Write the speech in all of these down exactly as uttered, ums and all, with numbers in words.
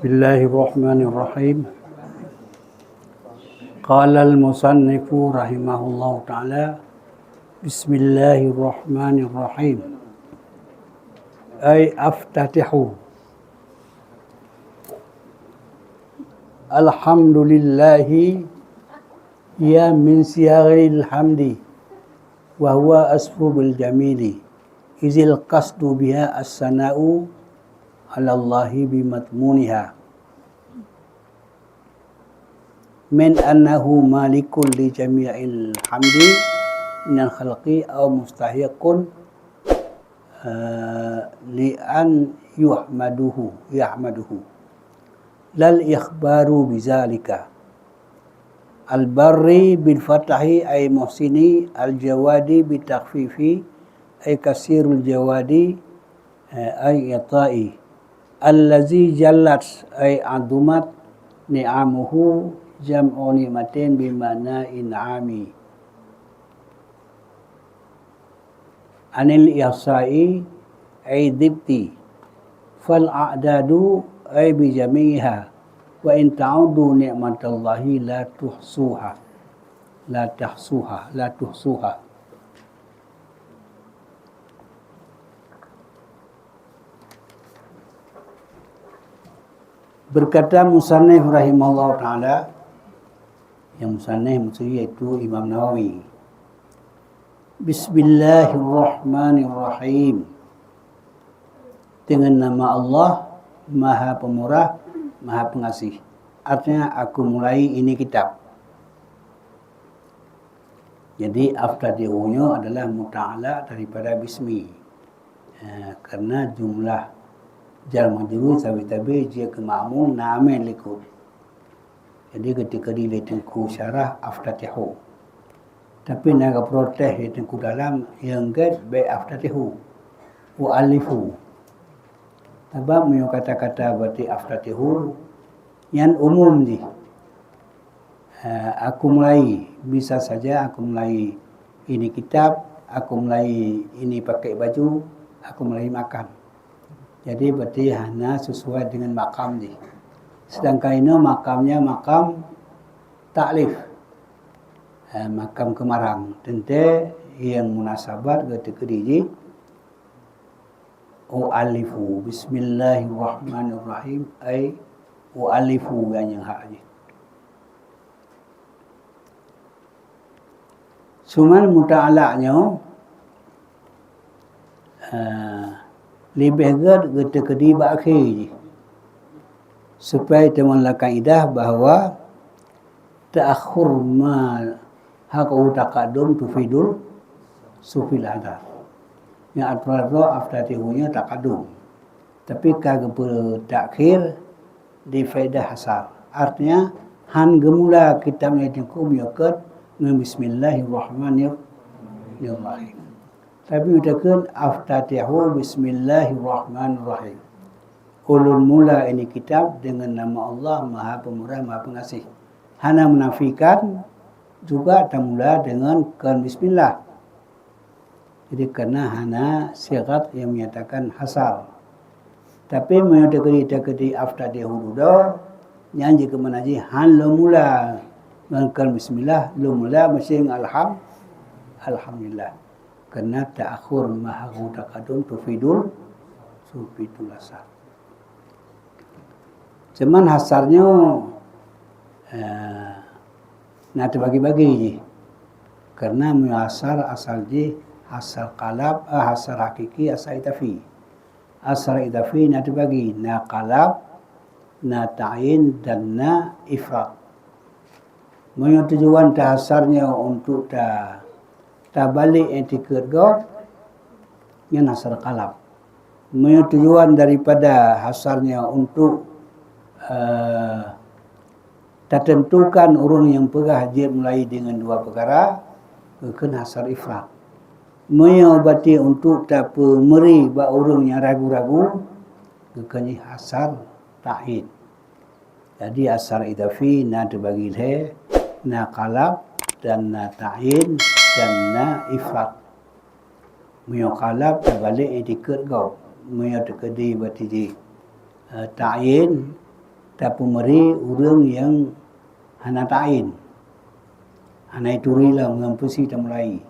Bismillahirrahmanirrahim. Qala al-musannifu rahimahullahu ta'ala, bismillahirrahmanirrahim. Ay aftatihu. Alhamdulillahi hiya min siyaghil hamdi, wa huwa asfu bil jamili, izil qasdu biha as-sana'u 'alallahi bi madmuniha, min annahu malikun li jami'il hamdi minal khalqi aw mustahiqun, eh, li an yuhmaduhu, yahmaduhu. Lal ikhbaru bizalika. Al-barri bil fatahi ay muhsini, al-jawadi bit takhfifi ay kasirul jawadi, eh, ay ita'i. Allazi jallat ay azumat ni'amuhu, jam'u ni'matin bi ma'na in'ami. Anil ihsa'i ay dhibti, fal a'dadu ay bi jami'iha, wa in ta'uddu ni'matallahi la tuhsuha, la tahsuha, la tuhsuha. Berkata musannif rahimahullahu ta'ala, yang musannif maksudnya yaitu Imam Nawawi. Bismillahirrahmanirrahim. Dengan nama Allah, Maha Pemurah, Maha Pengasih. Artinya, aku mulai ini kitab. Jadi, aftatihu nyoe adalah muta'alak daripada bismi. Eh, karena jumlah jar majrur sabe-sabe jeuet keu ma'mul na amel likot. Jadi, ketika di lé Teungku syarah aftatihu. Tapi na geuprotes lé Teungku Dalam, nyang gét bék aftatihu. U'allifu. Sabab meunyoe kata-kata berarti aftatihu, nyan umum jih. Eh, aku mulai, bisa saja aku mulai ini kitab, aku mulai ini pakai baju, aku mulai makan. Jadi, berarti hana sesuai dengan makam jih. Sedangkan inoe makamnya makam taklif. Eh, makam keumarang. Teuntée nyang munasabat geuteukeu di jih, u'allifu, bismillahirrahmanirrahim, ai u'allifu, nyang hak jih. Cuman muta'alak nyoe, eh, leubeh gét geuteukeu di bak akhé jih. Supaya teuma lakaidah bahwa ta'akhur ma haqqu taqaddum tufidul sufil hadar. Nyang atra-atra aftatihu nyoe taqaddum. Tapi ka geupeu takhir di faedah hasar. Artinya, han geumula kitab nyan teungku meunyoe keu ngon bismillahirrahmanirrahim. Tapi utakheun aftatihu bismillahirrahmanirrahim. Ulôn mula ini kitab dengan nama Allah Maha Pemurah, Maha Pengasih. Hana menafikan juga tamula dengan kon bismillah. Jadi, karena hana sigat yang menyatakan hasar. Tapi, meunyoe teukeudi-teukeudi aftatihu dudoe, nyan jih keumeuna jih han lôn mula ngon kon bismillah, lôn mula meusti ngon alham-, alhamdulillah. Karena ta'akhur ma haqqu taqaddum tufidul, tufidul hasar. Cuman hasar nyoe, eh, na teubagi-bagi jih. Karena meunyoe hasar asal jih, hasar qalab, eh, hasar hakiki, hasar idafi. Hasar idafi na teubagi, na qalab, na ta'yin, dan na ifrad. Meunyoe tujuan tahasar nyoe untuk ta-, tabalek i'tikad gob, nyan hasar qalab. Meunyoe tujuan daripada hasar nyoe untuk, eh, tatentukan ureuëng nyang peugah jeuet mulai dengan dua peukara, geukheun hasar ifrad. Meunyoe berarti untuk tapeumeuri bak ureuëng nyang ragu-ragu, geukheun jih hasar ta'yin. Jadi, hasar idafi na teubagi lhée, na qalab, dan na ta'yin, dan na ifrad. Meunyoe qalab, tabalek i'tikad gob. Meunyoe teukeudi berarti jih, eh, ta'yin, Tapeumeri ureuëng nyang hana ta'in, hana ituri lom ngon peusi tamulai.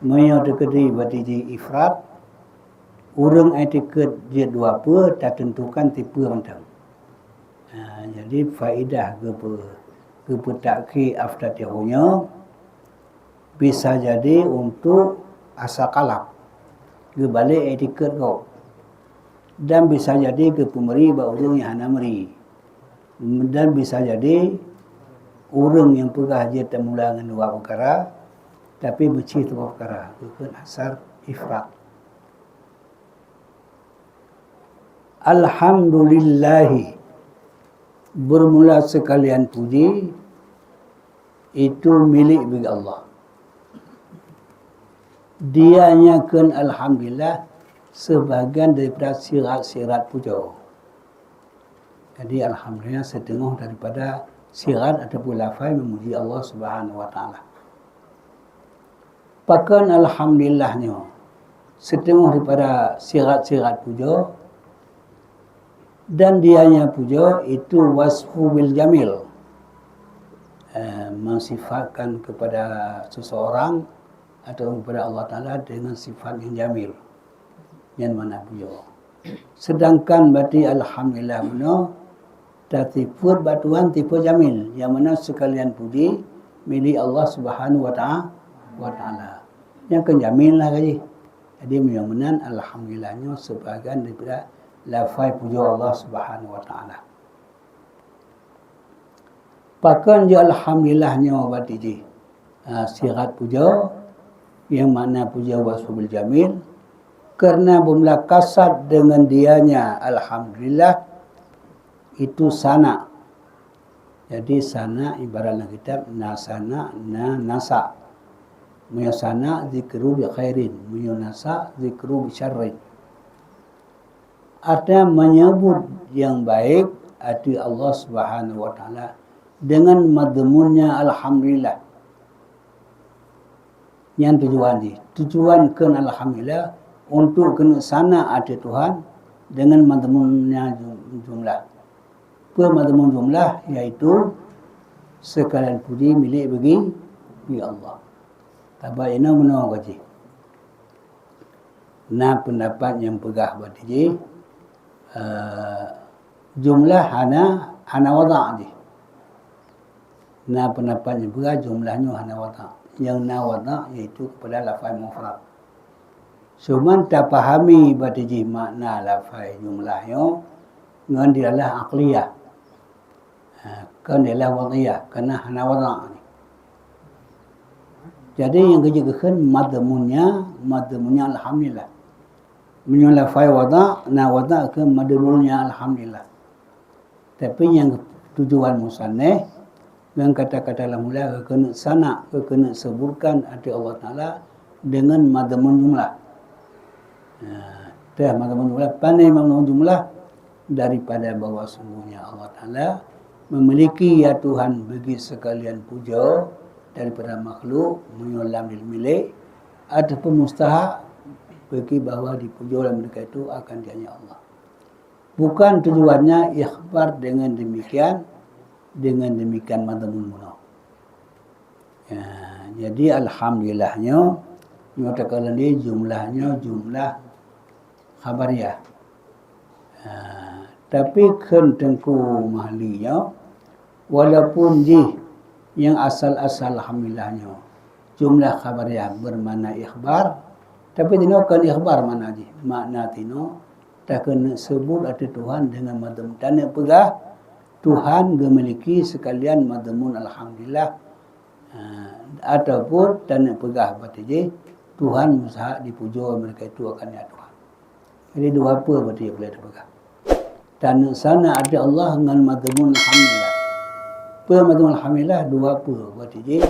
Meunyoe teukeudi bati jih ifrad, ureuëng i'tikad jeuet dua peue tateuntukan tipeue mantong. Ha, jadi faedah geupeu-, geupeutakhi iftitah nyoe bisa jadi untuk asa kalap, geubalek i'tikad gob, dan bisa jadi geupeumeri bak ureuëng nyang hana meri, dan bisa jadi ureuëng nyang peugah jeuet tamulai ngon dua peukara, tapi meucit dua peukara, geukheun asar ifrad. Alhamdulillahi, bermula sekalian puji itu milik bagi Allah. Dia nyang kheun alhamdulillah sebahagian daripada sirat-sirat pujoe. Jadi alhamdulillah seteungoh daripada sirat ataupun lafai memuji Allah Subhanahu wa Taala. Pakon alhamdulillah nyoe? Seteungoh daripada sirat-sirat pujoe, dan dia nyang pujoe itu wasfu bil jamil, eh, mensifatkan kepada seseorang atau kepada Allah Taala dengan sifat yang jamil. Nyan makna pujoe. Sedangkan bati alhamdulillah bunoe tasifeuet bak Tuhan sifeuet jamil, nyang mana sekalian puji milik Allah Subhanahu wa Ta'a-, wa Taala. Nyang keu jamil lah gaji. Jadi meunyoe meunan alhamdulillah nyoe sebahagian daripada lafai pujoe Allah Subhanahu wa Taala. Pakon jih alhamdulillah nyoe bati jih? Ha, sirat pujoe, nyang makna pujoe wasfu bil jamil, karena bermula kasat dengan dianya alhamdulillah itu sana. Jadi sana ibarat dalam kitab na sana na nasa. Meunyoe sana zikru bi khairin, meunyoe nasa zikru bi syarrin. Artinya menyebut yang baik ateueh Allah Subhanahu wa Taala dengan madmunnya alhamdulillah. Nyan tujuan jih. Tujuan kheun alhamdulillah untuk keuneuk sana ateueh Tuhan dengan madmunnya jum-, jumlah. Peue madmun jumlah? Yaitu sekalian puji milik bagi, bagi Allah. Taba inoe meunoe gaji. Na peundapat nyang peugah bak jih, eh, jumlah hana, hana wada' jih. Na peundapat nyang peugah jumlah nyoe hana wada'. Nyang na wada' yaitu kepada lafai mufrad. Cuman tapahami bak jih makna lafai jumlah nyoe ngon dilalah aqliyah. Ha, kon ialah wad'iyah, karena hana wada'. Jadi nyang geujeuet geukheun madmunnya, madmunnya alhamdulillah. Meunyoe lafai wada', na wada' keu madmunnya alhamdulillah. Tapi nyang tujuan musannif ngon kata-kata lam mula keuneuk sana, keuneuk sebutkan ateueh Allah Taala dengan madmun jumlah. Nah, teuh madmun jumlah, pane madmun jumlah daripada bahwa sungguhnya Allah Taala memiliki ya Tuhan bagi sekalian puja daripada makhluk, meunyoe lam diri milék ataupun mustahak bagi bahwa dipuja lam mereka itu akan hanya Allah. Bukan tujuannya ikhbar dengan demikian, dengan demikian madmun meunoe. Ya, jadi alhamdulillah nyoe, nyoe teuka landi jumlah nyoe jumlah khabariah. Ha, tapi kheun Teungku Mahli nyoe, walaupun jih nyang asal-asal alhamdulillah nyoe jumlah khabariah bermakna ikhbar, tapi tinoe kon ikhbar makna jih. Makna tinoe takeuneuk seubut ateueh Tuhan dengan madmun. Taneuk peugah Tuhan geumiliki sekalian madmun alhamdulillah. Ha, ataupun taneuk peugah bak jih, Tuhan mustahak dipuja, mereka itu akan ya Tuhan. Jadi dua peue bak jih boleh tapeugah. Taneuk sana ateueh Allah ngon madmun alhamdulillah. Peue madmun alhamdulillah? Dua peue bak jih,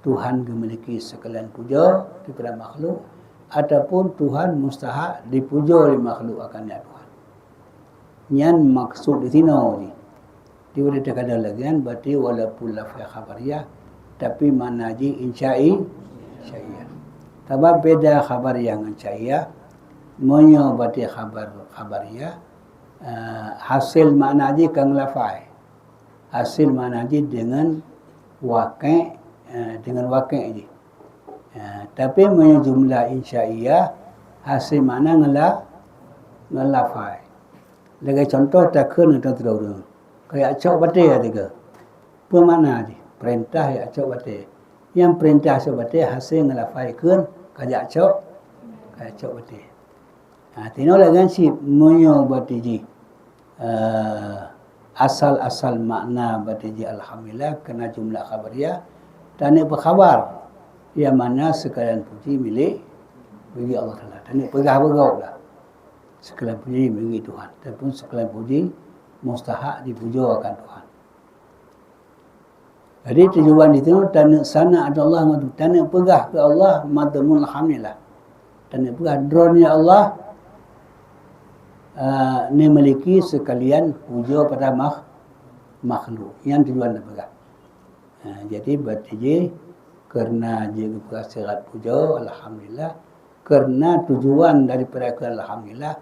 Tuhan geumiliki sekalian puja daripada makhluk, ataupun Tuhan mustahak dipuja lé makhluk akan ya Tuhan. Nyan maksud di sinoe jih. Di uleh teuka lagée nyan, berarti walaupun lafai khabariah, tapi makna jih insya'i-, insya'iyah. Sabab beda khabariah ngon insya'iyah, meunyoe berarti khabar-, khabariah, eh, hasil makna jih ka ngon lafai. Hasé makna jih deungon waqi', eh, deungon waqi' jih. Eh, tapi meunyoe jumlah insyaiyah, hasé makna ngeula-, ngeulafai. Lagée cuntoh takheun ngon droe-droe, "Kajak cok batée," teuka. Peue makna jih? Peurintah jak cok batée. Nyang peurintah cok batée hasé ngeulafai kheun, "Kajak cok, kajak cok batée." Ha, tinoe lagée nyan cit meunyoe batée jih, eh, asal-asal makna batée jih alhamdulillah keureuna jumlah khabariyah, taneuk peukhabar, nyang mana seukalian puji milék, milék Allah Taala. Taneuk peugah beugob lah. Seukalian puji milék Tuhan, ataupun seukalian puji mustahak dipujoe akan Tuhan. Jadi tujuan di sinoe taneuk sana' atau Allah ngon taneuk peugah keu Allah madmun alhamdulillah. Taneuk peugah droeneuh ya Allah, eh, neumiliki seukalian pujoe pada makh-, makhluk. Nyan tujuan tapeugah. Nah, jadi batée jih keureuna jih geupeugah sirat pujoe alhamdulillah, keureuna tujuan daripada keu alhamdulillah,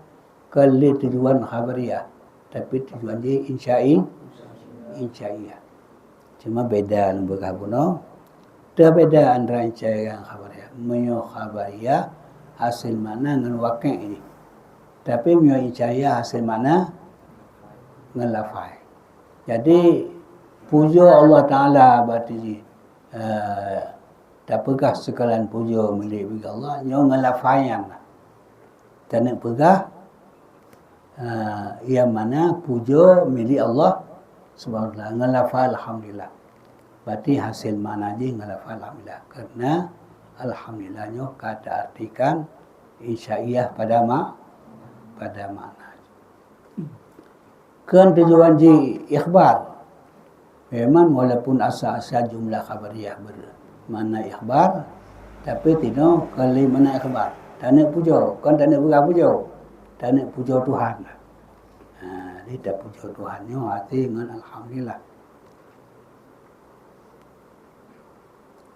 kon lé tujuan khabariyah, tapi tujuan jih insyai-, insyaiyah. Cuma beda lôn peugah bunoe, teuh beda antara insyaiyah ngon khabariyah. Meunyoe khabariyah hasé makna ngon waqi' jih. Tapi meunyoe insyaiyah hasé makna ngon lafai. Jadi pujoe Allah Taala batée jih, eh, tapeugah seukalian pujoe milék bagi Allah, nyoe ngon lafai nyan. Taneuk peugah, eh, nyang mana pujoe milék Allah Subhanahu wa Taala ngon lafai alhamdulillah. Berarti hasé makna jih ngon lafai alhamdulillah. Keureuna alhamdulillah nyoe ka taartikan insyaiyah pada ma-, pada makna. Kon tujuan jih ikhbar. Memang walaupun asal-asal jumlah khabariyah bermakna ikhbar, tapi tinoe kon lé makna ikhbar. Taneuk pujoe, kon taneuk peugah pujoe. Taneuk pujoe Tuhan. Ha, jadi tapujoe Tuhan nyoe hasé ngon alhamdulillah.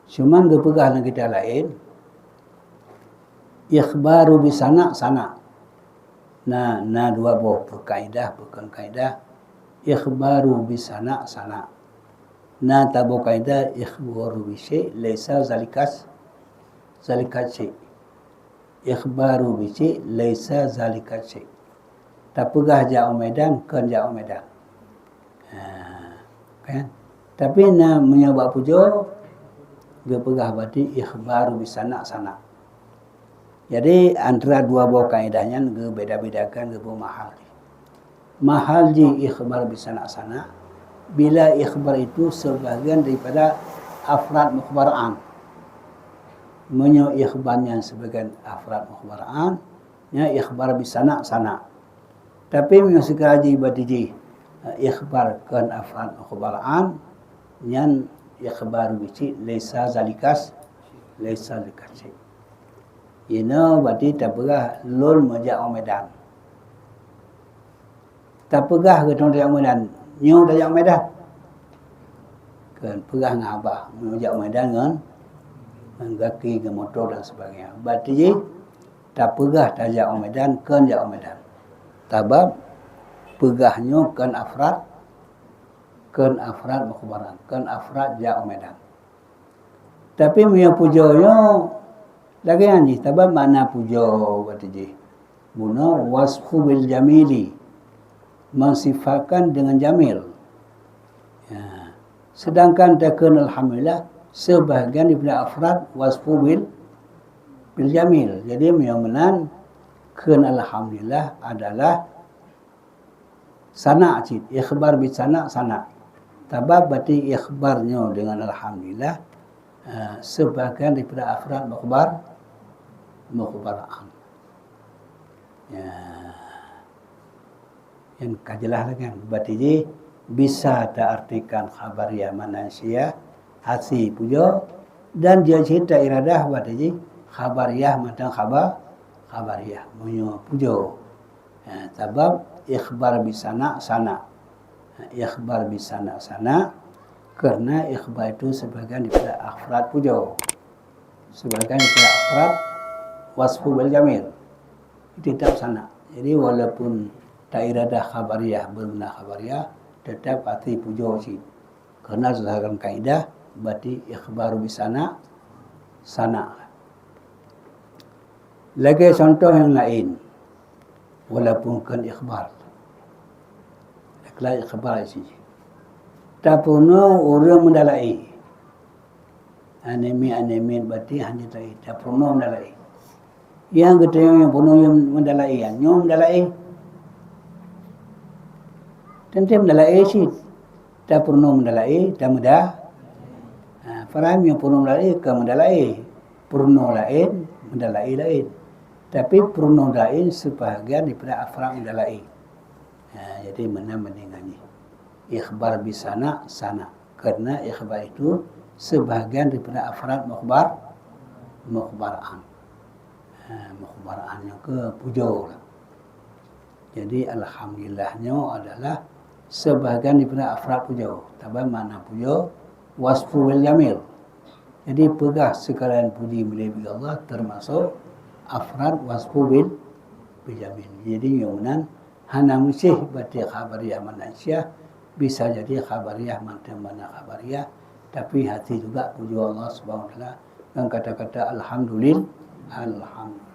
Cuman geupeugah lam kitab laén, ikhbaru bi sana', sana'. Na, na dua boh peukaidah, peukaidah. Ikhbaru bi sana', sana'. Na taboh kaidah ikhbaru bi syai' laisa zalikas, zalikas syai'. Ikhbaru bi syai' laisa zalikas syai'. Tapeugah jak u Medan, kon jak u Medan. Ha, kan? Tapi na meunyoe bak pujoe, geupeugah berarti ikhbaru bi sana', sana'. Jadi, antara dua boh kaidah nyan geubeda-bedakan, geubeuet mahal jih. Mahal jih ikhbar bi sana', sana', bila ikhbar itu sebahagian daripada afrad mukhbar am. Meunyoe ikhbar nyan sebahagian afrad mukhbar am, nyan ikhbar bi sana', sana'. Tapi meunyoe sikira jih berarti jih, eh, ikhbar kon afrad mukhbar am, nyan ikhbar bi syai' laisa zalikas, laisa zalikas syai'. Inoe berarti tapeugah lôn meujak u Medan. Tapeugah keu droe tajak u Medan, nyoe tajak u Medan. Kon peugah ngon haba, meujak u Medan ngon, ngon gaki, ngon moto dan sebagainya. Berarti jih tapeugah tajak u Medan, kon jak u Medan. Sabab peugah nyoe kon afrad, kon afrad mukhbar am, kon afrad jak u Medan. Tapi meunyoe pujoe nyoe lagée nyan jih, sabab makna pujoe berarti jih bunoe wasfu bil jamili, mensifatkan dengan jamil. Ya. Sedangkan takheun alhamdulillah, sebahagian daripada afrad wasfu bil, bil jamil. Jadi, meunyoe meunan, kheun alhamdulillah adalah sana' cit, ikhbar bi sana', sana'. Sabab berarti ikhbar nyoe dengan alhamdulillah, eh, sebahagian daripada afrad mukhbar, mukhbar am. Ya. Nyan ka jeulaih lagée nyan. Berarti jih bisa taartikan khabariyah makna insyaiyah, hasé pujoe, dan jeuet cit tairadah berarti jih khabariyah mantong khaba-, khabariyah meunyoe pujoe. Ha, sabab ikhbar bi sana', sana'. Ha, ikhbar bi sana', sana', karena ikhbar itu sebahagian daripada afrad pujoe. Sebahagian daripada afrad wasfu bil jamil. Itu tetap sana'. Jadi, walaupun tairadah khabariyah, bermakna khabariyah, Teutap até pujoe cit. Karena sesuai kaidah, berarti ikhbar bisana, sana. Lagée contoh nyang laén, walaupun kon ikhbar. Lagée ikhbar cit. Tapeurunoe ureuëng meudalaé. Anemin-anemin berarti hana taéh, tapeurunoe meudalaé. Nyang geutanyoe nyang peurunoe nyang meudalaé, nyoe meudalaé. Teuntée meudalaé cit. Tapeurunoe meudalaé, tameuda-, ha, paham nyang peurunoe meudalaé, kon meudalaé. Peurunoe laén, meudalaé laén. Tapi peurunoe laén sebahagian daripada afrad meudalaé. Ha, jadi meunan bandingan nyoe. Ikhbar bisana, sana. Karena ikhbar itu sebahagian daripada afrad mukhbar, mukhbar an. Ha, mukhbar an nyoe keuh pujoe lah. Jadi, alhamdulillah nyoe adalah sebahagian daripada afrad pujoe. Taban makna pujoe, wasfu bil jamil. Jadi, peugah sekalian puji meulebih Allah termasuk afrad wasfu bil, bil jamil. Jadi, nyoe meunan hana meusti berarti khabariah makna syiah, bisa jadi khabariah mantong makna khabariah, tapi hati juga pujoe Allah Subhanahu wa Taala dengan kata-kata alhamdulil-, alhamdulillah.